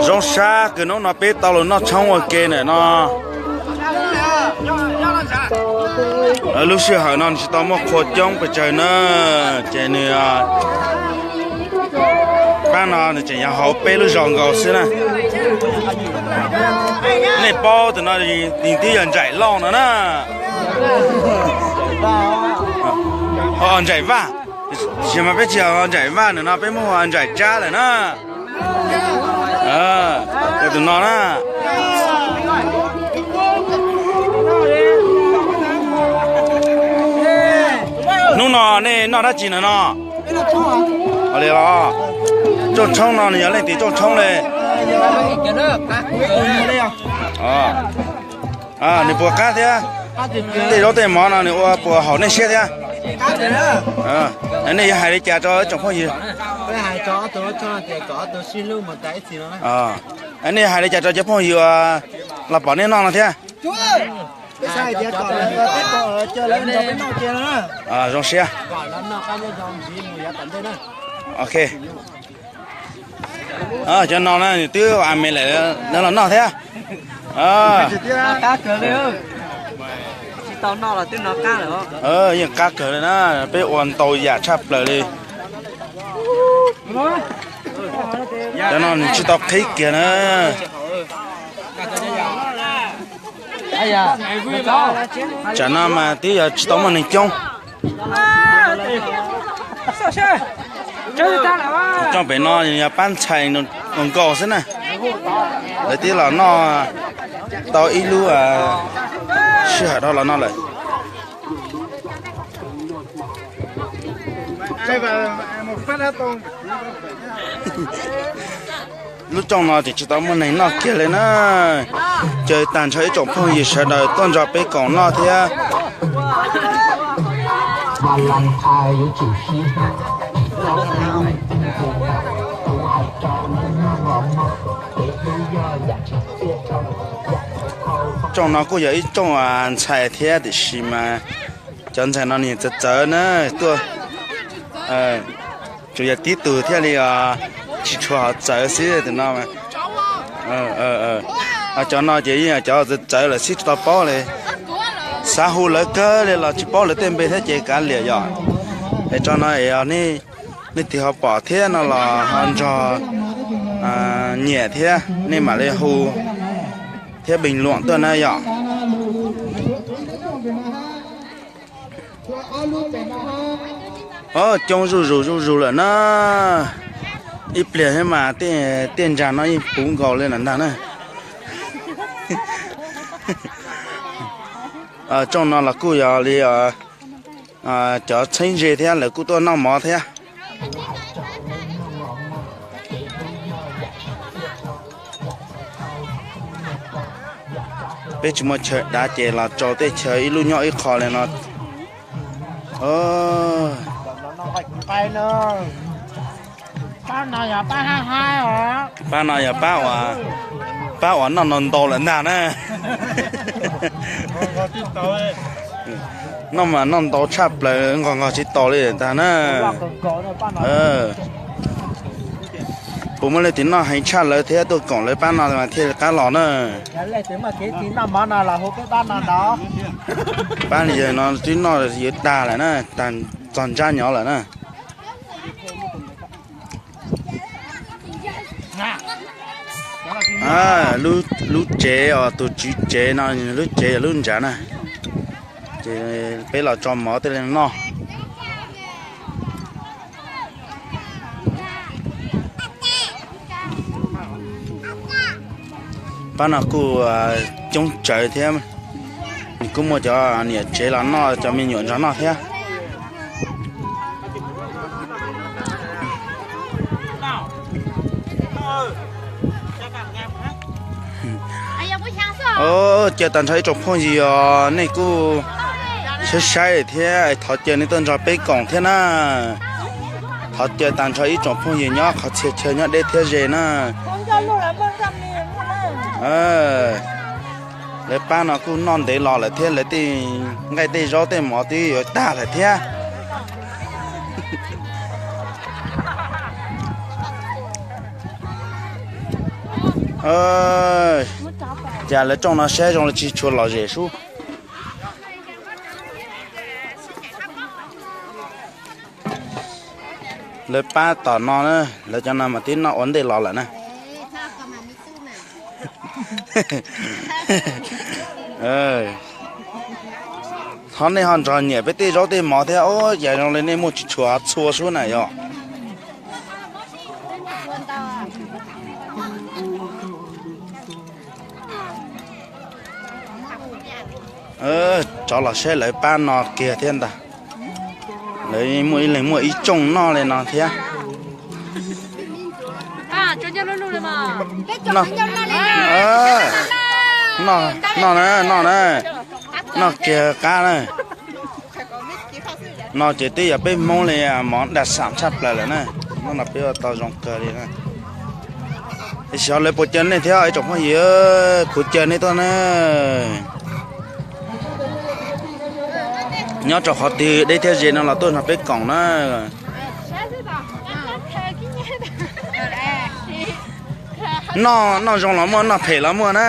Zoo sab kws hnub no peb tau los noj tshoob ua ke ntawm no. Lub sij hawm no nws tsis tau muaj qhua coob pes tsawg na, ces nws pab no nws tseem yog hauv peb lub zos nkaus xwb na. Nej paub tus no twb yog Ntsaim Lauj no na. Ntsaim Vaj, tsis mas peb tsis yog Ntsaim Vaj, ntawm no peb muab hu ua Ntsaim Tsab lawm na. Tus no na. Hnub no nej noj dab tsi na no? Li los, rooj tshoob no nws yog leej twg rooj tshoob li? Nws puas qab thiab? Tej zaub tej mov no nws ua puas haum nej siab thiab? Nej yuav hais li cas rau tsoom phooj ywg? Nej hais li cas rau cov phooj ywg uas los pom nej noj no thiab? Zoo siab. Ok. Cov no na nws twb ua me lawm, neb los noj thiab. Yeej qab kawg li na, peb ua ntau yam tshaj plaws li. Cov no nws tsis tau qhib kiag na. Tsam no mas twb yog tsis tau muaj neeg coob. Coob pem no yog pab ntxhais nkaus xwb na. Lawv twb los noj tau ib lub sij hawm dhau los no lawm. Lub rooj no ces tsis tau muaj neeg noj kiag li na. Caw tag nrho ib tsoom phooj ywg sawv daws tuaj nrog peb koom noj thiab. Rooj no kuj yog ib rooj ntxhais thiab tiam sis mas cov ntxhais no nws txawv txawv na, tuaj tsuas yog tib tug thiaj li tsis tshua hov txawv xwb tus no. Cov no ces yeej yog cov txawv txawv lawm xwb tsis tau paub li. Xav hu lawv kawg li los tsis paub lawv tej npe thiab ces kav liam yom. Es tso no es nej tig ho pom thiab no los ho nrog nyiam thiab nej mam li hu thiab bình luận tuaj na yom. Coob zuj zus zuj zus lawm na. Ib pliag thiab mas tej ntsa no yeej puv nkaus li lawm ntag na. Rooj no los kuj yog li cov txheeb ze thiab lawv kuj tuaj noj mov thiab. Peb tsis muaj chaw dav ces los rau tej chaw ib lub nyob ib qho li no. Pab no yog pab uas, pab uas noj no ntau lawm ntag na. Noj mas noj ntau tshaj plaws nqos nqos tsis taus li ntag na. Puas muaj leej twg noj heev tshaj lawv thiab tuaj koom lawv pab no mas thiaj li qab los na. Pab li yawg no twb noj yuav tag lawm na, tag txog ntsab nyob lawm na. Lub tsev os, tus tswv tsev no lub tsev yog lub nrad na. Ces peb los tso mov tej li noj. Pab no kuj coob tsawv thiab, nws kuj muaj cov niam tsev los noj, cov me nyuam nrog noj thiab. Caw tag nrho ib tsoom phooj ywg os, nej kuj saib saib thiab thov caw nej tuaj nrog peb koom thiab na. Thov caw tag nrho ib tsoom phooj ywg nyob qhov txhia chaw nyob deb thiab ze na. Lawv pab no kuj noj ntev los lawm thiab, lawv tej nqaij tej zaub tej mov twb yuav tag lawm thiab. Cas lawv rooj no saib zoo li tsis tshua lom zem sub. Lawv pab tom no na, lawv cov no mas twb noj ua ntej los lawm na. Thov nej ho nrog nyiam peb tej zaub tej mov thiab, ua cas zoo li nej muaj tsis tshua txhua sub na yog. Rov los saib lawv pab no kiag thiab ntag. Lawv muaj ib leeg muaj ib rooj noj li no thiab. Noj na, noj na, noj kiag qab na. No ces twb yog peb Hmoob li mov dag xam tshaj plaws lawm na. Hnub no peb ua tau zoo kawg li na. Tiam sis ho lawv puas caw nej thiab ib tsoom phooj ywg, kuv caw nej tuaj na. Nyob rau qhov twg deb thiab ze no los tuaj nrog peb koom na. Noj, noj zoo los muaj, noj phem los muaj na.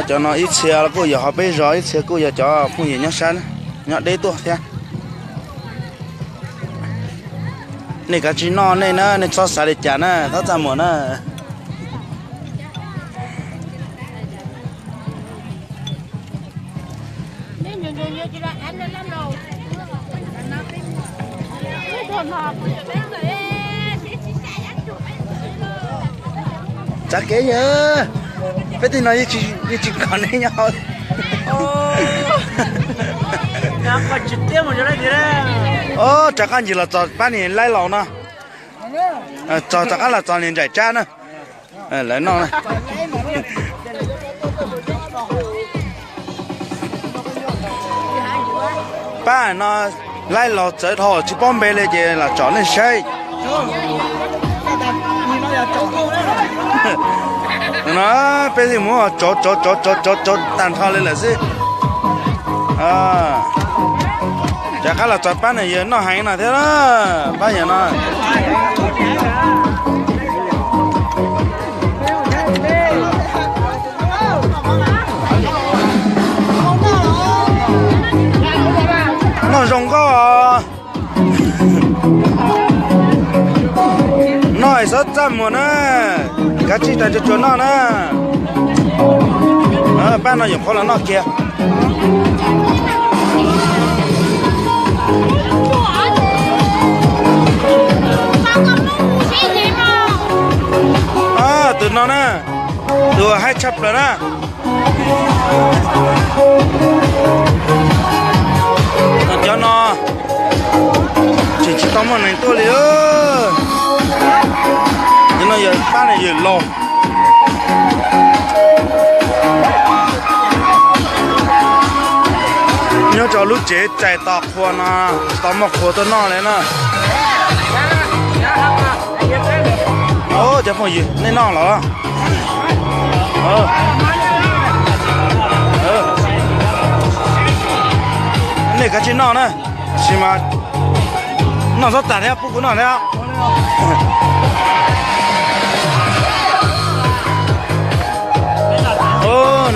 Cov no ib txhia kuj yog hauv peb zos, ib txhia kuj yog cov phooj ywg nyob sab, nyob deb tuaj thiab. Nej kav tsij noj nej na, nej txhob xav li cas na, txhob txaj muag na. Tsav kev yog, peb tej no yeej tsis kom nej nyob. Os, rov qab ncig los txog pab niag laib laus no. Txog rov qab los txog niag nraim tsab na. Lawv noj na. Pab no laib laus txawv dhau tsis paub npe li ces los tsom nej saib. No peb thiaj mus tsov tsov tsov tsov tsov tsov tag nrho li lawm xwb. Rov qab los txog pab no yawg noj heev no thiab, pab yawg no. Noj zoo nkauj os. Noj es txhob txaj muag na. Kav tsij tas tsuag tsuag noj na. Pab no yuav qhuav los noj kiag. Tus no na, tus haib tshaj plaws na. Cov no tseem tsis tau muaj neeg tuaj li. Cov no yog pab ne yawg laus. Nyob rau lub tsev txais tos qhua no, tsis tau muaj qhua tuaj noj li na. Cov phooj ywg, nej noj los? Nej kav tsij noj na, sis mas noj txhob tas thiab pub kuv noj thiab.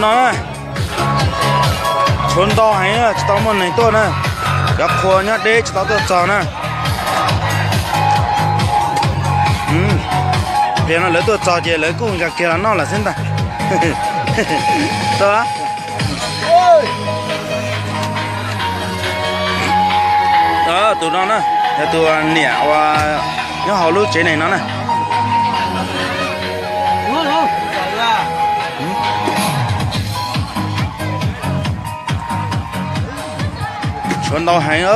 No tshuav ntau heev tsis tau muaj neeg tuaj na, cov qhua nyob deb tsis tau tuaj txog na. Pliag no lawv tuaj txog ces lawv kuj nkag kiag los noj lawm xwb ntag. Tus no na, yog tus niam uas nyob hauv lub tsev neeg no na. Tshuav ntau heev,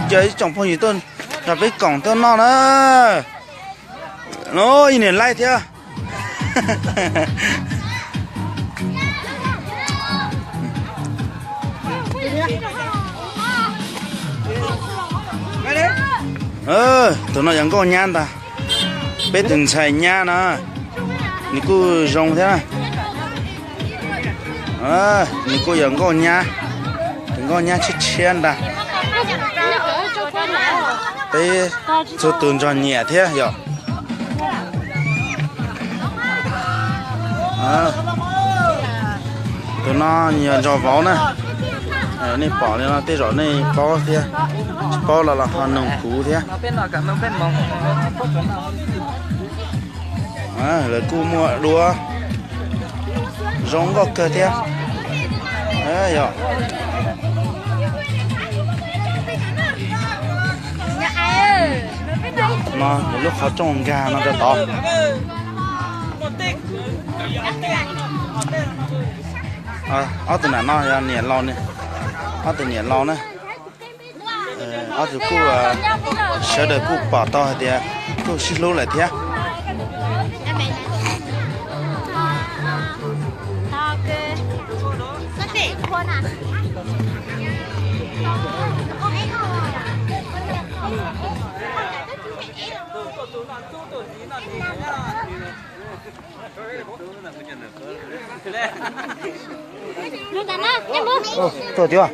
caw ib tsoom phooj ywg tuaj nrog peb koom tuaj noj na. Ib niam laib thiab. Tus no yog nkauj nyab ntag. Peb tus ntxhais nyab na, nws kuj zoo thiab. Nws kuj yog nkauj nyab, tus nkauj nyab tshiab tshiab ntag. Peb txhua tus nrog nyiam thiab yom. Tus no yog nrog vauv na. Nej pom li no tej zaum nej paub thiab, tsis paub los los ho nug kuv thiab. Lawv kuj muaj duab zoo nkauj kawg thiab. Yog no, lub qhov rooj nkag no rau tod. Ob tug nam no yog niam laus, ob tug niam laus na. Ob tug kuj, sawv daws kuj pom tau hais tias kuj sib hlub lawm thiab. Tuaj tiag.